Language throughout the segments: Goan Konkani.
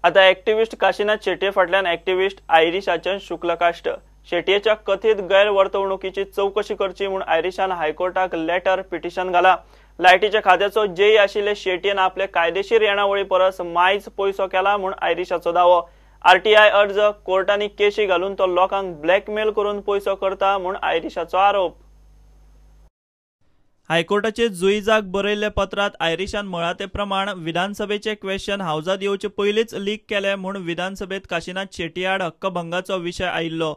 आता ॲक्टिव्हिस्ट काशीनाथ शेट्ये फाटल्यान ॲक्टिव्हिस्ट आयरिशाचें शुक्लकाश्ट. शेट्येच्या कथीत गैरवर्तवणुकीची चवकशी करची म्हूण आयरिशान हायकोर्टाक लेटर पिटिशन घाला. लायटीच्या खात्याचो जेई आशिल्ले शेट्येन आपले कायदेशीर येणावळी परस मायज पयसो केला म्हूण आयरिशाचो दावो. आरटीआय अर्ज कोर्टांनी केशी घालून तो लोकांक ब्लॅकमेल करून पयसो करता म्हूण आयरिशाचो आरोप. हायकोर्टाचे जुईजाक बरयल्ल्या पत्रांत आयरिशान म्हळां ते प्रमाण विधानसभेचे क्वेश्चन हावजात येवचे पयलींच लीक केले म्हूण विधानसभेत काशीनाथ शेट्ये आड हक्कभंगाचो विशय आयिल्लो.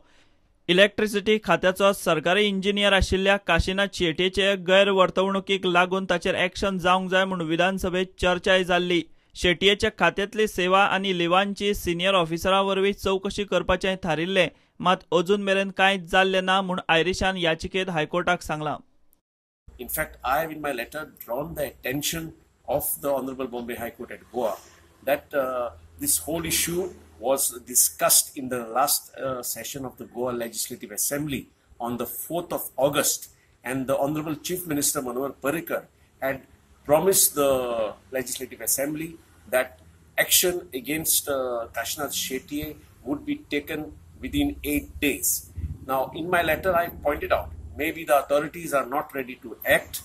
इलेक्ट्रिसिटी खात्याचो सरकारी इंजिनियर आशिल्ल्या काशीनाथ शेट्येचे गैरवर्तवणुकीक लागून ताचेर एक्शन जावंक जाय म्हूण विधानसभेत चर्चाय जाल्ली. शेट्येच्या खात्यांतली सेवा आनी लिवांची सिनियर ऑफिसरा वरवीं चवकशी करपाचें थारिल्लें, मात अजून मेरेन कांयच जाल्लें ना म्हूण आयरिशान याचिकेंत हायकोर्टाक सांगलां. In fact, I have in my letter drawn the attention of the Honorable Bombay High Court at Goa that this whole issue was discussed in the last session of the Goa Legislative Assembly on the 4th of August, and the Honorable Chief Minister Manohar Parrikar had promised the Legislative Assembly that action against Kashinath Shetye would be taken within 8 days. Now, in my letter, I pointed out maybe the authorities are not ready to act.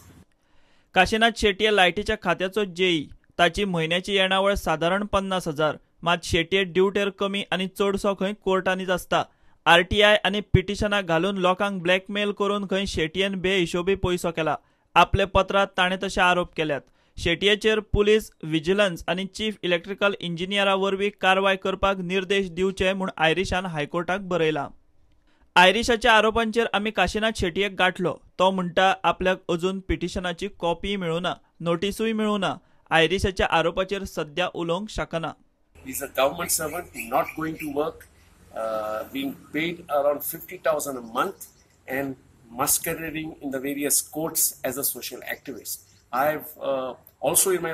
Kashinath Shetye लायटीच्या खात्याचो जेई. ताची म्हयन्याची येणावळ सादारण 50,000. मात शेट्ये ड्युटेर कमी आनी चडसो खंय कोर्टांनीच आसता. आरटीआय आनी पिटिशनां घालून लोकांक ब्लॅकमेल करून खंय शेट्येन बेहिशोबी पयसो केला. आपले पत्रांत ताणें तशे आरोप केल्यात. शेट्येचेर पुलीस, विजिलन्स आनी चीफ इलेक्ट्रिकल इंजिनियरा वरवीं कारवाय करपाक निर्देश दिवचे म्हूण आयरिशान हायकोर्टाक बरयलां. आयरिशाच्या आरोपांचेर आमी काशीनाथ शेट्येक गाठलो. तो म्हणटा आपल्याक अजून पिटिशनाची कॉपी मेळुना, नोटिसूय मेळुना. आयरिशाच्या आरोपाचेर सध्या उलोवंक शकना. He is a government servant, not going to work, being paid around 50,000 a month and masquerading in the various courts as a social activist. I have also in my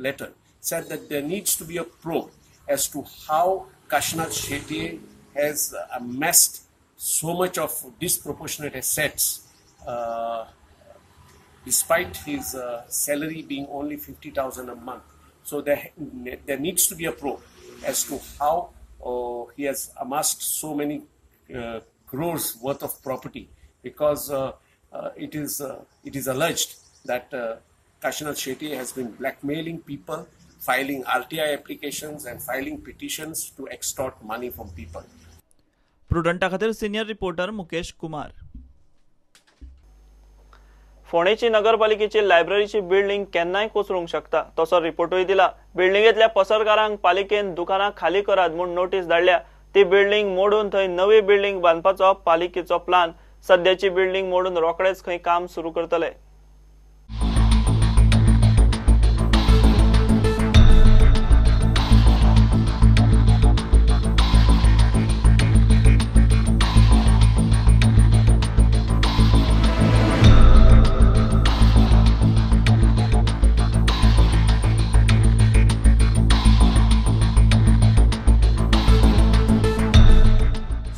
letter said that there needs to be a probe as to how Kashinath Shetye has amassed so much of disproportionate assets despite his salary being only 50,000 a month. So there needs to be a probe as to how he has amassed so many crores worth of property, because it is alleged that Kashinath Shetye has been blackmailing people, filing RTI applications and filing petitions to extort money from people. प्रुडंटा खातीर सिनियर रिपोर्टर मुकेश कुमार. फोंडेची नगरपालिकेची लायब्ररीची बिल्डिंग केन्नाय कोसळूंक शकता तसो रिपोर्टूय दिला. बिल्डिंगेंतल्या पसरकारांक पालिकेन दुकानां खाली करात म्हूण नोटीस धाडल्या. ती बिल्डिंग मोडून थंय नवी बिल्डिंग बांदपाचो पालिकेचो प्लान. सद्याची बिल्डिंग मोडून रोखडेच खंय काम सुरू करतले.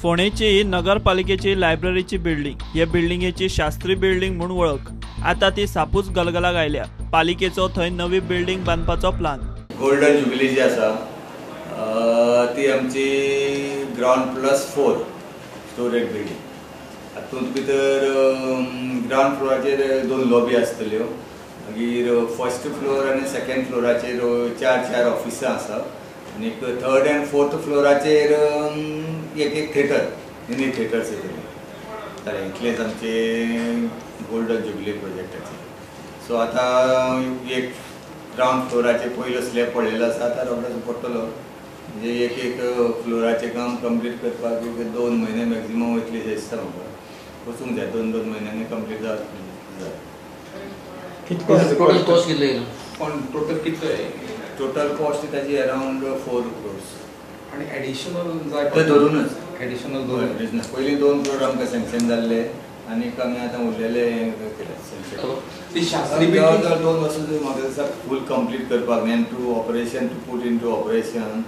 फोंडेची नगरपालिकेची लायब्ररीची बिल्डिंग हे बिल्डिंगेची शास्त्री बिल्डिंग म्हूण वळख. आता ती सापूच गलगलाक आयल्या. पालिकेचो थंय नवी बिल्डिंग बांदपाचो प्लान. गोल्डन जुबिली जी आसा ती आमची ग्रावंड +4 स्टोरेज बिल्डिंग. हातूंत भितर ग्रावंड फ्लोराचेर 2 लॉबी आसतल्यो, मागीर फर्स्ट फ्लोर आनी सेकेंड फ्लोराचेर 4-4 ऑफिसां आसा आनी थर्ड आनी फोर्थ फ्लोराचेर एक थिएटर, मिनी थिएटर्स येतले. जालें, इतलेंच आमचे गोल्डन जुबिली प्रोजेक्टाचें. सो आतां एक ग्रावंड फ्लोराचेर पयलो स्लॅब पडलेलो आसा, आतां रोखडोच पडटलो. म्हणजे एक एक फ्लोराचें काम कंप्लीट करपाक एक 2 म्हयने मॅक्झिमम वयतले अशें दिसता म्हाका. वचूंक जाय, 2-2 म्हयन्यांनी कंप्लीट जाय. टोटल कॉस्ट कितले? टोटल कितले? टोटल कॉस्ट ताची अरावंड 4 crores. आनी एडिशनल जाय ते धरूनच एडिशनल 2 पयलीं 2 crore आमकां सँक्शन जाल्ले आनी आमी आतां उरलेले केले सँक्शन. जवळ 2 वर्सां म्हाका दिसता फूल कंप्लीट करपाक न्ही, to operation, to put into operation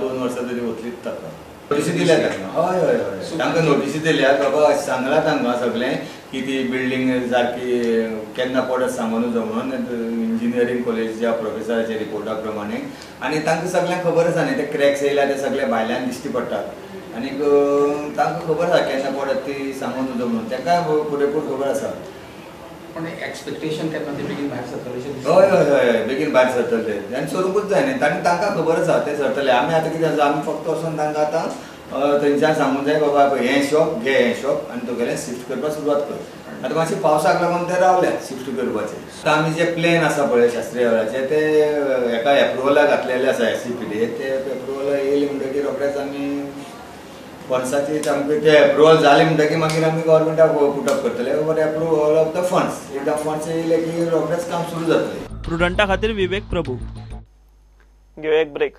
2 वर्सां तरी वतलीच ताका. नोटिसी दिल्या तांकां, हय हय हय, तांकां नोटिसी दिल्या बाबा सांगलां तांकां सगळें की की ती बिल्डींग सारकी केन्ना पडत सांगून नजो म्हणून इंजिनियरींग कॉलेजीच्या प्रोफेसराच्या रिपोर्टा प्रमाणे. आनी तांकां सगळ्यांक खबर आसा न्ही, ते क्रॅक्स येयल्या ते सगळे भायल्यान दिश्टी पडटात आनीक तांकां खबर आसा केन्ना पडत ती सांगून नजो म्हणून, तांकां पुरेपूर खबर आसा. पण एक्सपेक्टेशन केन्ना ते बेगीन भायर सरतले? हय हय हय, बेगीन भायर सरतले आनी सरूंकूच जाय न्ही, तांणी तांकां खबर आसा ते सरतले. आमी आतां कितें आसा, आमी फक्त वचून तांकां आतां थंयच्यान सांगूंक जाय बाबा हें शॉप घे, हें शॉप आनी तुगेलें शिफ्ट करपाक सुरवात कर. आतां मातशें पावसाक लागून ते रावल्या शिफ्ट करपाचें. आतां आमी जे प्लॅन आसा पळय शास्त्रीय हॉलाचे ते हेका एप्रुवलाक घातलेले आसा SCPD, ते एप्रुवला येयले म्हणटकीर रोखडेच आमी फंड्साची आमकां ते एप्रुवल जाले म्हणटकीर मागीर आमी गव्हर्मेंटाक पुटअप करतले for approval of the funds. एकदां फंड्स येयले की रोखडेच काम सुरू जातलें. प्रुडंटा खातीर विवेक प्रभू. घेवया एक ब्रेक.